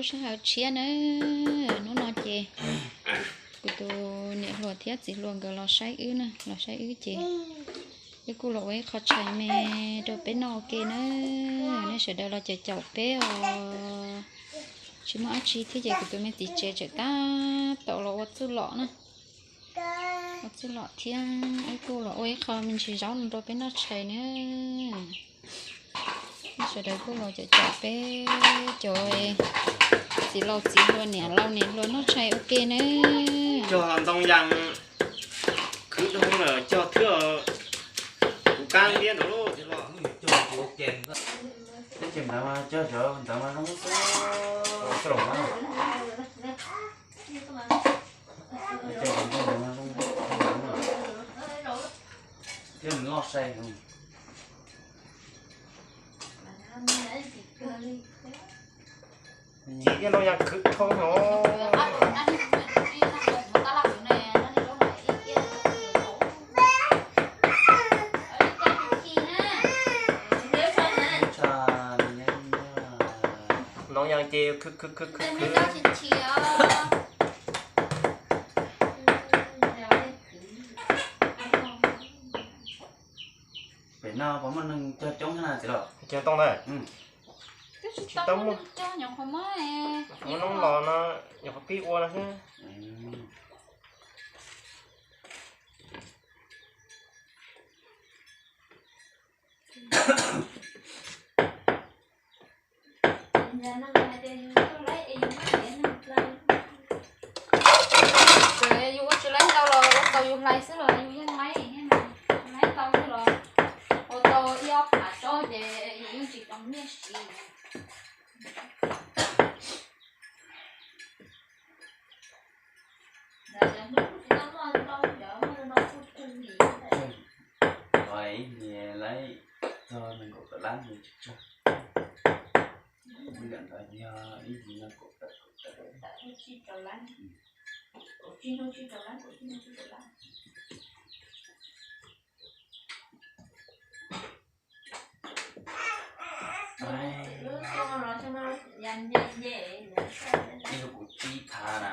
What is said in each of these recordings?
Sij hawm tshiab na, hnub no ces kuv tus niam hluas thiab txiv hluas nkawd los saib wb na, los saib wb ces wb kuj los ua ib qho tshais me rau peb noj ua ke na. Nej sawv daws los caum caum peb os. Tsis muaj dab tsi thiab ces kuv tus me txiv tsev tseem tab tom los ua txuj lom na. Ua txuj lom thiab wb kuj los ua ib qho me ntsis zaub rau peb noj tshais na. Nej sawv daws kuj los caum caum peb cov txiv laus txiv hluas niam laus niam hluas noj tshais ua ke na. Cog ntoo yas khwv dhau lawm cog thwb kuv kab liab nrad lauj. Teb ces ntawd mas cog cov ntawd mas zoo xwb. Thiab nws loj sai. Nyiam ib no yas khwv dhau no. Noo yas ces khwv khwv khwv khwv khwv. Pem no puas muaj neeg cog coob thiab na txiv laus? Cog tau ntag. Tsis tau muaj. Ua noob los no nyuam qhuav pib ua no xwb. Yus ua tsis laib ntau los ua tau yus hlais xwb los yus yeej laib, laib ntau xwb los ua tau ib ob phav tsob ces yus yeej tsis tau nyiaj siv. Ib hlis laib txog nees nkaum tawm lab nws tsis tsawg. Ntawd yog ib hlis no kaum tawm, kaum tawm, kaum tsib rau lab, kaum tsib hnub tsib rau lab, kaum tsib hnub tsib rau lab. Ib hnub kuv tsib phav na.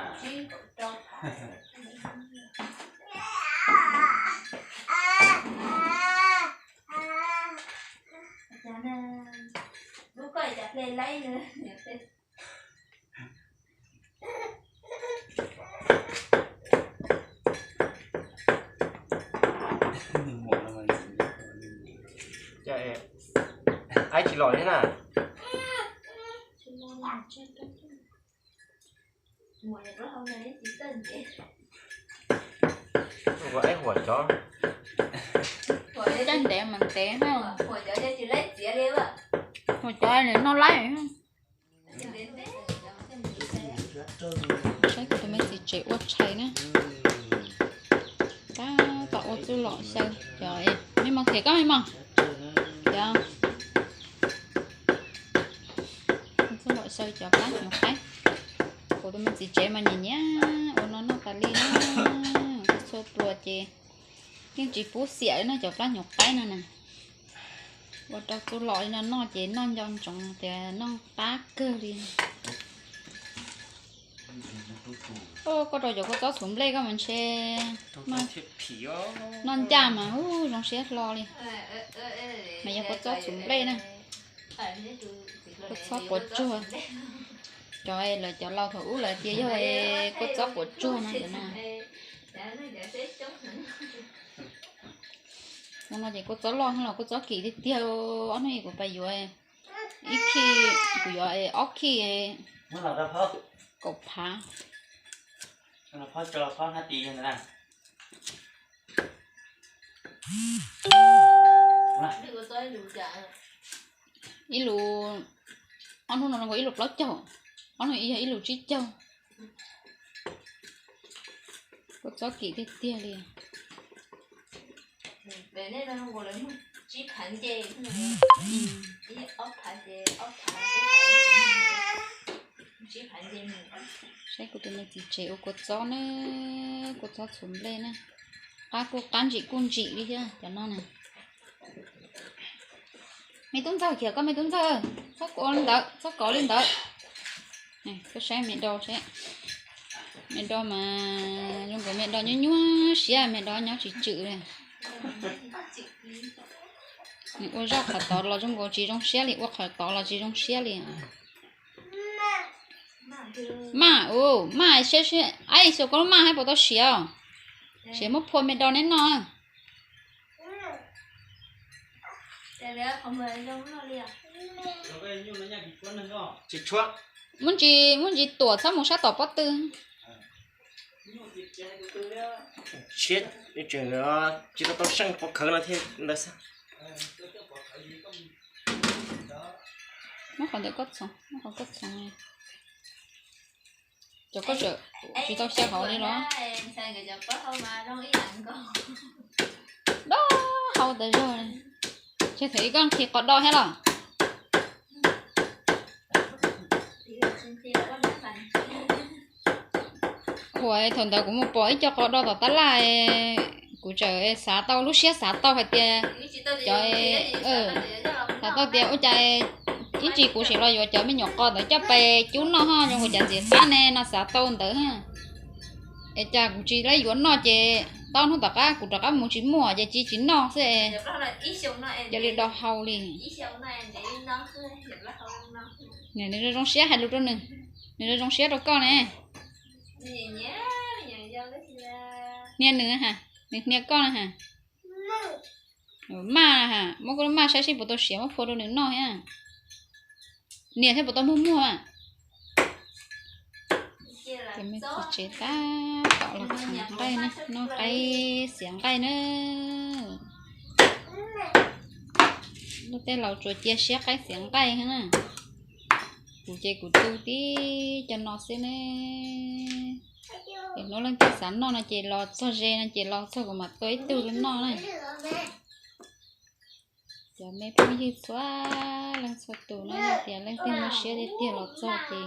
Lub koj cas hle laib na. Aib tsis los li na. Ua aib huam cov. Caj ntev mas ntev na. Huam cov noj laib. Saib kuv tus me txiv tsev ua tshais na. Tab tom ua txuj lom xyaw cov, me mos, khiav koj me mos. Cov, ua txuj lom xyaw cov plab hnyuv qaib. Kuv tus me txiv tsev mas nyiam nyiam ua no noj tas li na. Txhua pluas ces yeej tsis pub xiam li na cov plab hnyuv qaib no na. Ua rau txuj lom li no noj ces noj nco ntsoov tias noj qab kawg li. Koj rau cov kua txob txhuv nplej koj mas ntshe noj ncaj mas ub zoo siab hlo li. Mas yog kua txob txhuv nplej na. Kua txob quav tsuag. Cov lawv cov laus thaum ub lawv tias yog kua txob quav tsuag no. Hnub no ces kua txob loj los kua txob kim tiag tiag. Ob hnub kuv pais yuav ib khij, kuv yuav ob khij kaum phav. Ib lus, ob hnub no zoo nkaus ib lus plaub caug, ob hnub ib yog ib lus tsib caug. Kua txob kim tiag tiag li. Saib kuv tus me txiv tsev ua kua txob na, kua txob txhuv nplej na. Qab kuj qab ntsim kuj ntsim li thiab cov no na. Me tub ntxawg, khiav koj me tub ntxawg, txhob kov li ntawd, txhob kov li ntawd. Koj saib me do seb, me do mas zoo nkaus me do nyuaj nyuaj siab, me do nyob tsis tswm li. Nws ua zaub qhov tod los zoo nkaus tsis zoo siab li, ua qhov tod los tsis zoo siab li. Maj, maj, saib, aib, xyov koj lub maj hab puas tau siav os. Siav muab phua me do neb noj. Muab ntsis, muab ntsis tuam txhob mus sab tom pob tw. Tsis tau tau seej pov khawv no thiaj ntawd xwb. Muab qhov ntawm koj txhoov, muab qhov koj txhoov. Cov koj tseem tsis tau xyaw hauv li los? Do hau tas zog li. Ces thaum ib koj nqhis qos do thiab los? Ua thaum ntawd kuv mus pom ib co qos do tom tab laj, kuv txawm xav tau, lub siab xav tau hais tias cov, xav tau tias ua cas ib ntsis kuv sim los yuav cov me nyuam qos ntawd coj pes cub noj ho zoo nkaus cov ntxim qab ne no xav tau ntawd. Es cas kuv tsis laib yuav noj ces tau hnub tom qab kuv rov qab mus tsis muaj ces tsis, tsis noj xwb. Cia li do hau li. Nws zoo zoo siab hais lus rau nws, nws zoo zoo siab rau koj ne. Hnia nws ha, nws hnia koj na ha. Maj ha, muab koj lub maj saib seb puas tau siav muab phua rau nws noj thiab. Nias thiab puas tau muag muag. Ces me txiv tsev tab tom los txhoov nqaij, noj qaib xiav nqaij na. Lub teb laus tsuas cia siab qaib xiav nqaij na. Kuv ces kuv tu tib co no xwb ne. Es hnub leej twg xav noj no ces los txog ze no ces los txog kuv mam tua ib tug rau noj na. Cov me phooj ywg txhua leej txhua tus no yog tias leej twg muaj siab tiag tiag los txog ces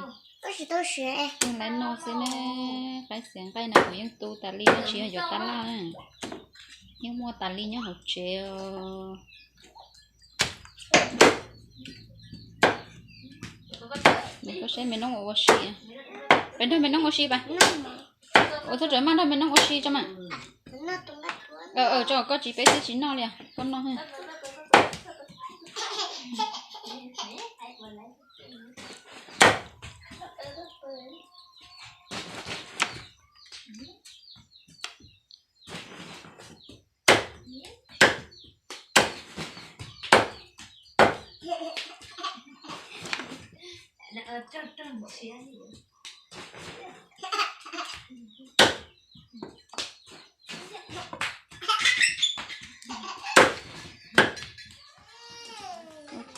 yeej laib noj xwb ne. Qaib xiav nqaij no kuv yeej tu tas li no tsis yog yuav tab laj na, yeej muaj tas li nyob hauv tsev os. Koj saib me noob ua ua si, peb nrog me noob ua si pas. Ua txhob rawv maj nrog me noob ua si tso mas. Tso koj tsis peb xwb tsis noj li, koj noj.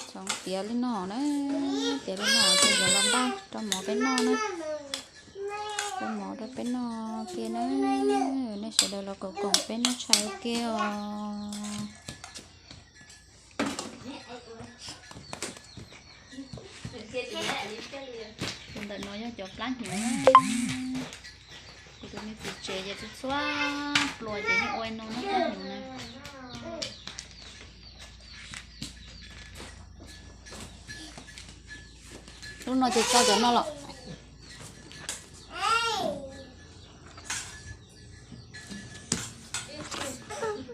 Txhoov tiav li no na, tiav li no ces yuav los npaj rau mov peb noj na. Rau mov rau peb noj kiag na. Nej sawv daws los koom koom peb noj tshais ua ke os. Tus ntawm no yog cov plab hnyuv na. Kuv tus me txiv tsev ces txhua txhua pluas ces yeej ua no na plab hnyuv na. Lub no ces tso cov no los.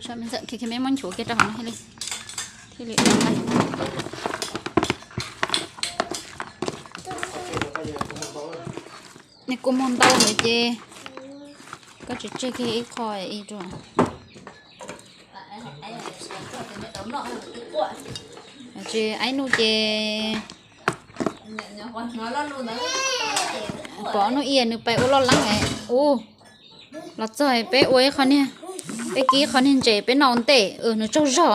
Saib me ntxawm, khi khi me muab nchuav kiag rau hauv no thiaj li, thiaj li ua nqaij. Nej kuj muaj ntau lawm ces koj tsis tseg kiag ib qho ib rau. Tsis aib nuj ces pom nuj ia nws pais ua loj leeb ub. Los txog peb ua ib qho niag, peb kib qho niag ntses peb noj ua ntej, nws tsaug zog,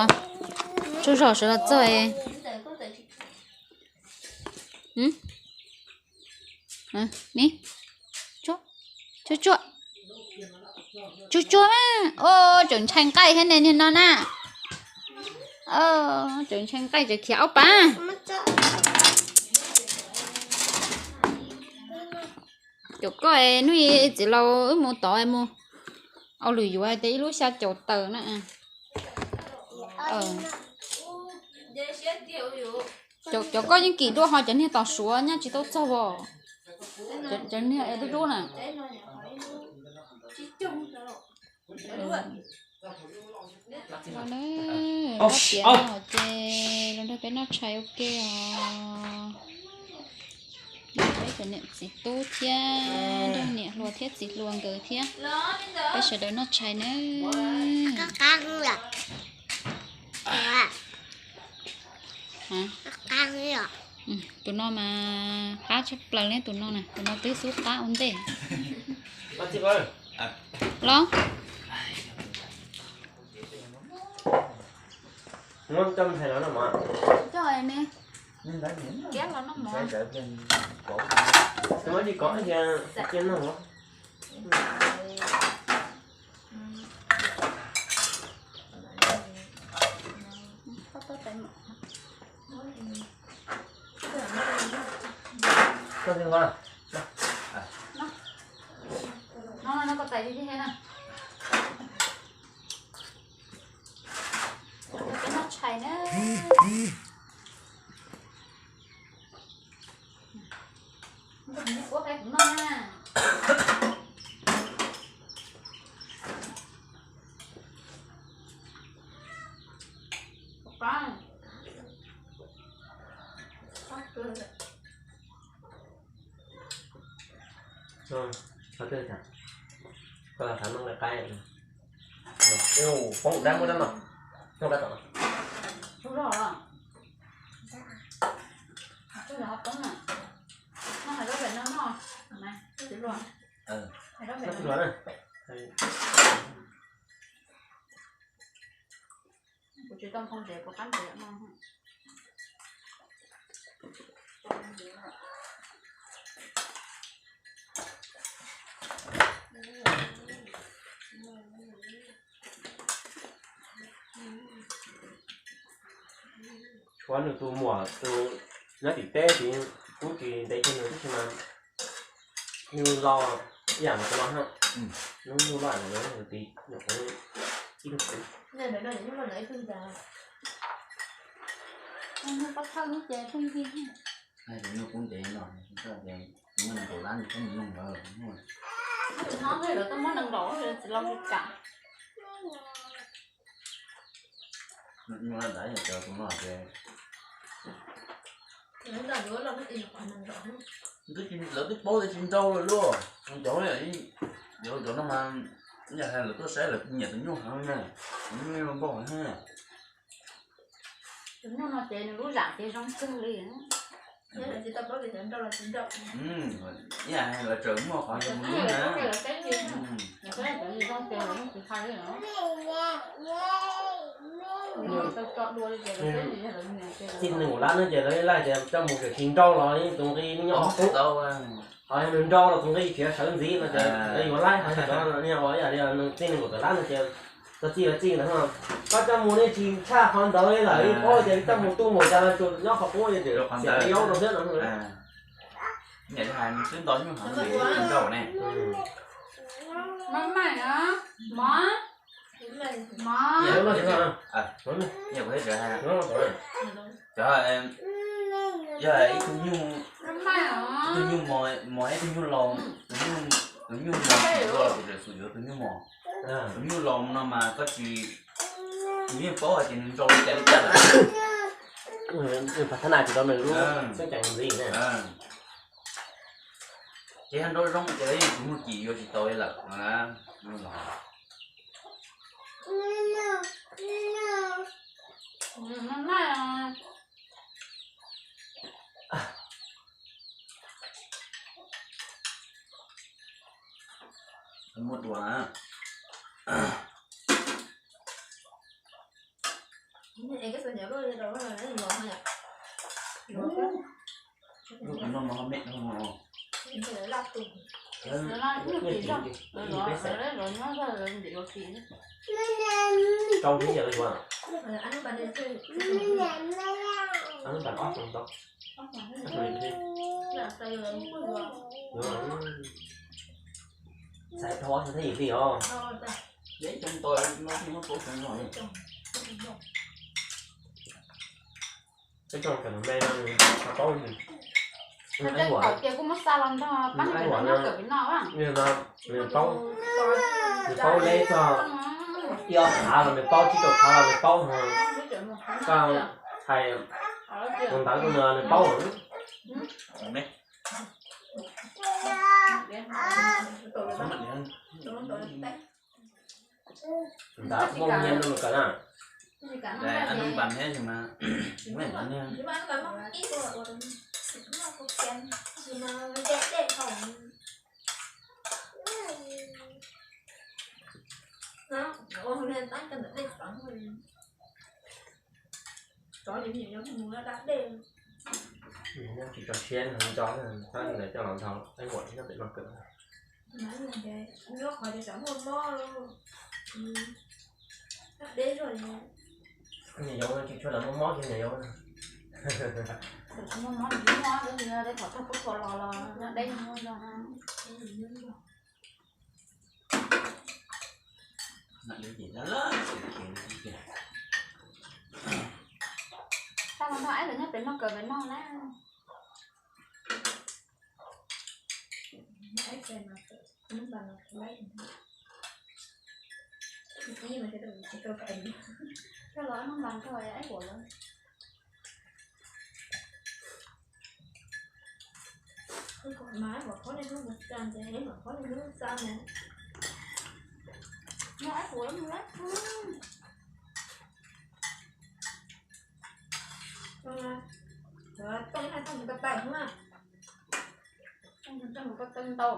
tsaug zog sawv los txog. Tsuag tsuag, tsuag tsuag, o, tseem ntshai nqaij thiab ne niag no na. Tseem ntshai nqaij tseem khiav ob pab. Caum koj hnub i txiv laus wb mus tod mus au lwm yuav tias ib lub xya caum tawm na. Cov koj yeej kim dua ho cov niag tom Suav nyaj tsis tau txog os. Cov niag dub dub na. Los na, koj tiav no ces los nrog peb noj tshais ua ke os. Peb cov niam txiv tub thiab nrog niam hluas thiab txiv hluas nkawd thiab, peb sawv daws noj tshais nawb. Tus no mas qab tshaj plaws li, tus no na, tus no twb xub qab ua ntej. Los, coj ne, kiab los noj mov. No, no koj tais li thiab na. Peb noj tshais na. Ua qe kuv noj na. Poob dab muab dab no, noj dab tom. Poob na, noj hais rau pem no noj, hais rau pem no. Kuv tsis tau nphoo ntev, kuv qab ntev no. Tshuav nws tus muam tus nyob tim teb ces kuv tsis ntev kiag nws tib si mas nws los ib yam nkaus tus no ha. Nws nws los ib yam nkaus nws tis nyuam qhuav ib tug kuv. Nws kuv ntev no, nws nkaum lab nws tsis mus nug lawm. Nws no lawv tuaj muab nees nkaum tsis los tsis kam. Nws ntawd yog cov tus no ces lawv twb paub tias tsis nrau lawm lauj. Cov, cov no mas yog hais lawv tuaj saib lawv nyiam tus nyuj heev na, tus nyuj npaum heev. Tus nyuj no ces nws lub zam ces zoo kawg li. Ib yam lawv tseem muaj qhov yog mus lub na. Txij nees nkaum lab no ces lawv laij tias coj mus tsis nrau los yeej tus nqi nyob qhov qub. Ho yog nws nrau los tus nqi khiav sawv ntxiv no ces lawv yuav laij, ho yog cov niag uas ib yam li txij nees nkaum tawm lab no ces txog txij los txij ntawd no, koj coj mus nej tsis tshaj qhov ntawd li lawm, paub tias coj mus tu mus cas los tsuas nyob qhov qub ces txiav yaub rau xwb no. Niam hais twb nto nyuj heev li nrau ne. Mov, mov, mov. Cov, yog ib tug nyuj, ib tug nyuj mos, mos ib tug nyuj laus, tus nyuj mos tsis ua los kuv tseem xum yuav tus nyuj mos. Tus nyuj laus no mas koj tsis, nws yeej paub hais tias nws nrau li cas li cas lawm. Nws phav thab nais tsis tau nws lub xeeb ceem ntxiv na. Ces yog nrau zoo ces yeej tsis muaj cim yuav tsis tau li lawm. Muab dua na. Lub no mas ho me no. Rau li yam li yuav. Txais dhau ob xyoo thiaj yim li os. Peb cov me no nws ho paub nws. Nws paub, nws paub leb txog ib ob phav los nws paub, tsib rau phav los nws paub, koj hais tus ntawd rau nws nws paub lawm. Ntawd kuv muaj nyiaj rau nws kawm na. Tsis tso siab nco, tab ntawd coj los nrog ib ua nyob pem no kawm. Niam yau tsis tshua tau muaj mob kiag niam yau. Tsis muaj mob, tsis muaj, tsis tau txog pub kho los los deb muaj zog. Tab los nrog aib lawv nyob pem no kawm pem no na. Coj los noj npas nrog aib kuam lawv. Mas aib kuam qhuab niaj hnub mus tsa ntev, aib kuam qhuab niaj hnub tsa ntev. Noj aib kuam lawv mus lawm. Tooj ib hais tooj mus ko taw xwb na. Tooj mus ko taw ntau.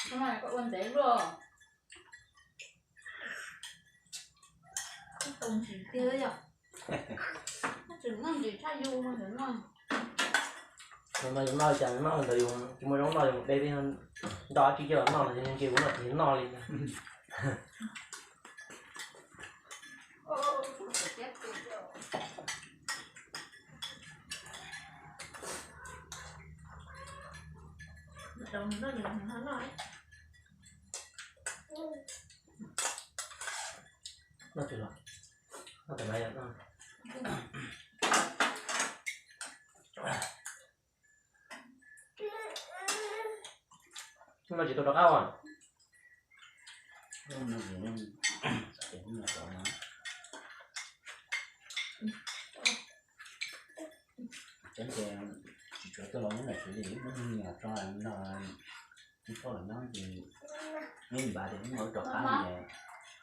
Koj ua ntev luaj. Tsis tau ntsim tiag yom. Tseem noj ntsim tshaj yus no ntawm no. Yus noj cas noj ntawd yus tsis muaj zaub noj yus de tej nto dab tsi coj los noj no ces nws nce kuv noj tsis noj li. Noj twg los? Noj twg los? Noj tsis tau rov qab os. Tsis tshua tuaj los mus noj tso no, ib txhob los nyob ces neb npaj tias mus rov qab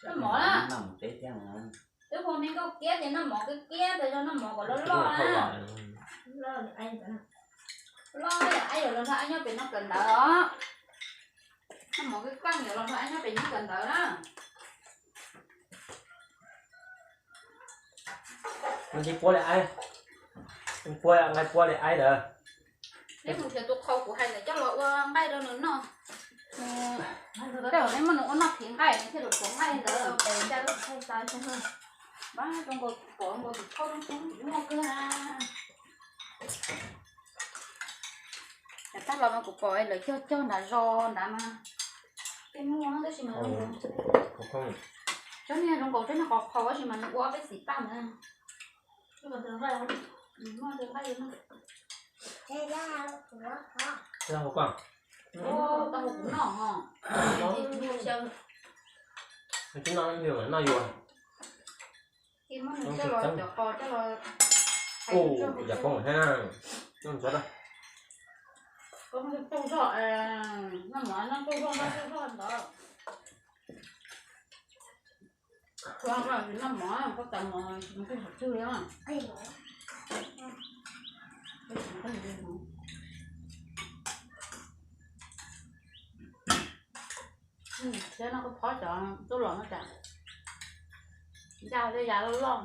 ces noj mus teb thiab. Twb hu me nkauj kiab ces noj mov kiab kiab, tas zog noj mov kom loj loj na. Loj yam aib yuav los nrog aib nyob pem no kawm ntawv os. Noj mov kiab kiab yuav los nrog aib nyob pem nyob kawm ntawv na. Nqaij puab li aib, nqaij puab li aib ntawd. Neb mus xyuas tus qhau kuv hais ntawd coj los ua nqaij rau nws noj. Tej zaum neb muab nws ua noj phiv nqaij nws thiaj li tuav nqaij ntawd. Pab zoo nkaus pom nkaus tus qhau zoo zoo muaj kawg na. Tam tab los mas kuv pom lawv cog cog nrad zos nrad mas tej muaj tab sis mas cov niag zoo nkaus cov niag qos qhaus tab sis mas nws ua ob peb xim paj na. Tau hauv kuv noj ho. Tsis noj, noj yuav. Muab nws coj los cov qos coj los. Ua yam poob thiab, noj ntxuav tau. Koj tsuj zog, noj mov noj tsuj zog noj tsuj zog ntawd. Noj mov koj tau mov noj tsuj zog twg li. Thiab no koj phob cov tub los no cas ncaj tej yav loj loj.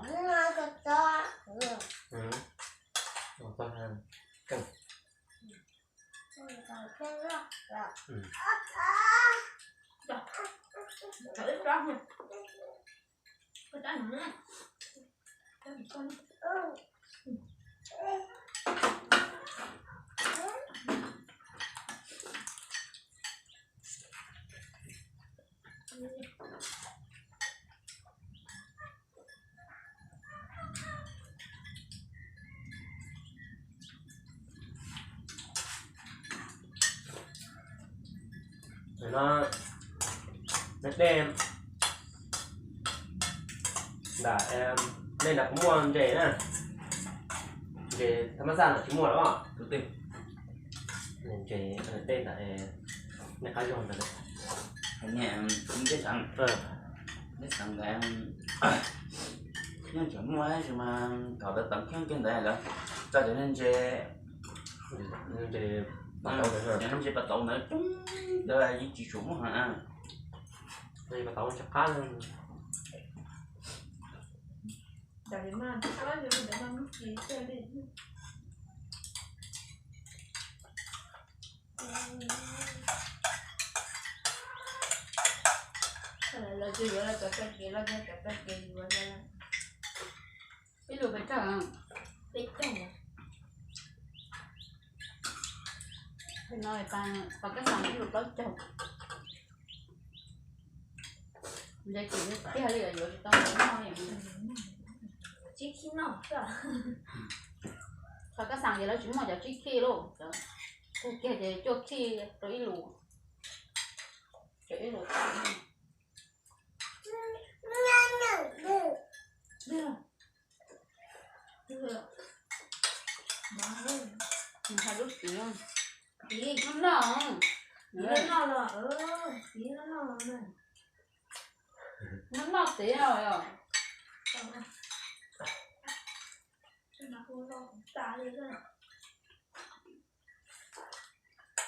No, dej ntawm, dej ntawd kuv muaj ntses na, ntses thab mab xaj no tsis muaj lawm os. Tus twg? Ntses, dej ntawm nej qab zog ntawd. Neb xeev, neb xeev ntawd yeej tseem muaj tab sis mas thaum lawv teev kheej kiag ntawd lawv tso cov ntses, cov ntses pas tauv ntawd coob ntawd yeej tsis tshua muaj heev. Pas tauv tsis qab. Lawv tsis yuav cov txoj kev loj, cov txoj kev yuav ib lus pes tsawg? Peb caug. No, qhov kab xas ib lus plaub caug. Ntses kim tiag li yuav tsis tau noj. Qhov kab xas ces lawv tsis muaj cov tsib khij lauj, cov kug kiag ces cuaj khij rau ib lus, rau ib lus. Hais lub txiv, txiv noj noj los, txiv noj noj, noj noj txiv os.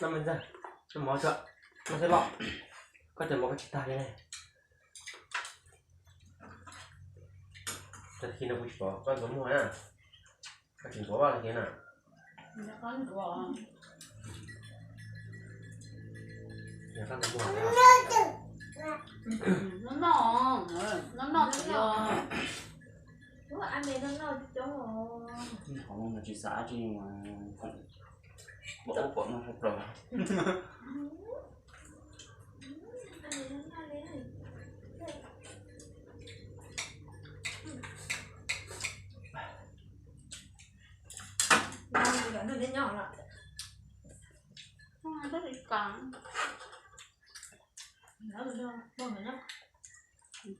Noj me ntxawg, noj mov tso, noj xwb los, koj cov mov koj tsis tag li ne. Tag kis no kuv tsis pom koj ntxuav muag na, koj tsis ntxuav vaj tag kis na. Noj noj, noj noj txiv os. Qhov no tsis xav tsis pom ub pom no hauv plaws.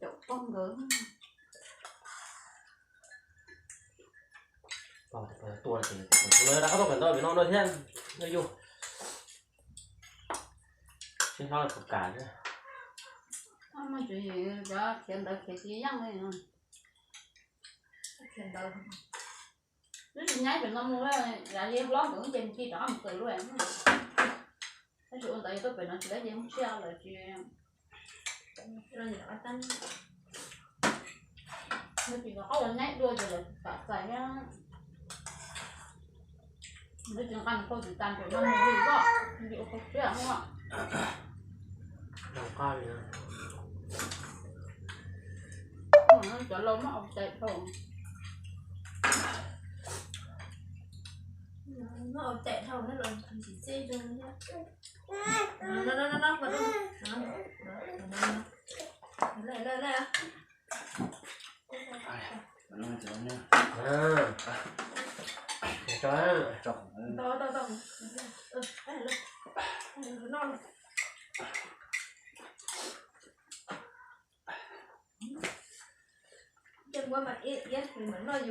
Caum pog nkawd. Pog tua ces lawv rov qab tuaj pem ntawd pem no no thiab, yog yus sib hlob puas kam thiab. Muaj tsis, cov khiav ntawd khiav tsis yeej li. Twb tsis nyaib pem no mus, yav li hlob nkawd ces mus ci rov qab mus kawm lawm. Tab sis ua ntawd yog tuaj pem no tsis lawv ces mus tsiaj lawm tsis. Lawv tsis rov qab ua nyaib dua ces lawv tsis kam txais thiab. Lawv tsis nqa nws phau tsis tas npaum no mus li os, li ua phau tsiab no. Cov laus muab ua tais dhau. Muab ua tais dhau los tsis txij zoo thiab.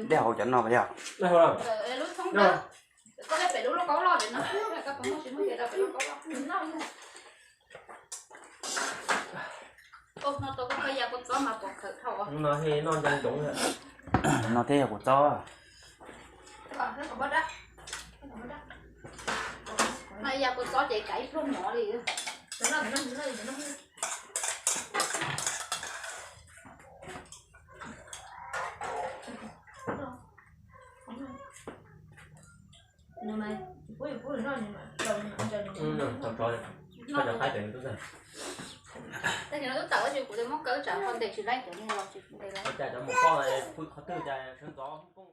Dej hauv cov no yog. Lub thoob ntawd, koj pem lub lauj kaub loj pem no, koj puas muaj tsis muaj ces rau pem lauj kaub loj. Ua no tau koj ya kua txob mas pom khawm dhau. No thiaj noj nco ntsoov. No thiaj yog kua txob. No ya kua txob ces kav ib pluag mov li. Tab sis no twb tawm tsis, kuv muab kaw tsam qhov ntes tsis laib cov no los tsis ntes lawm. Cas cov mus poj pw qhov twg cas sawv ntxov poob.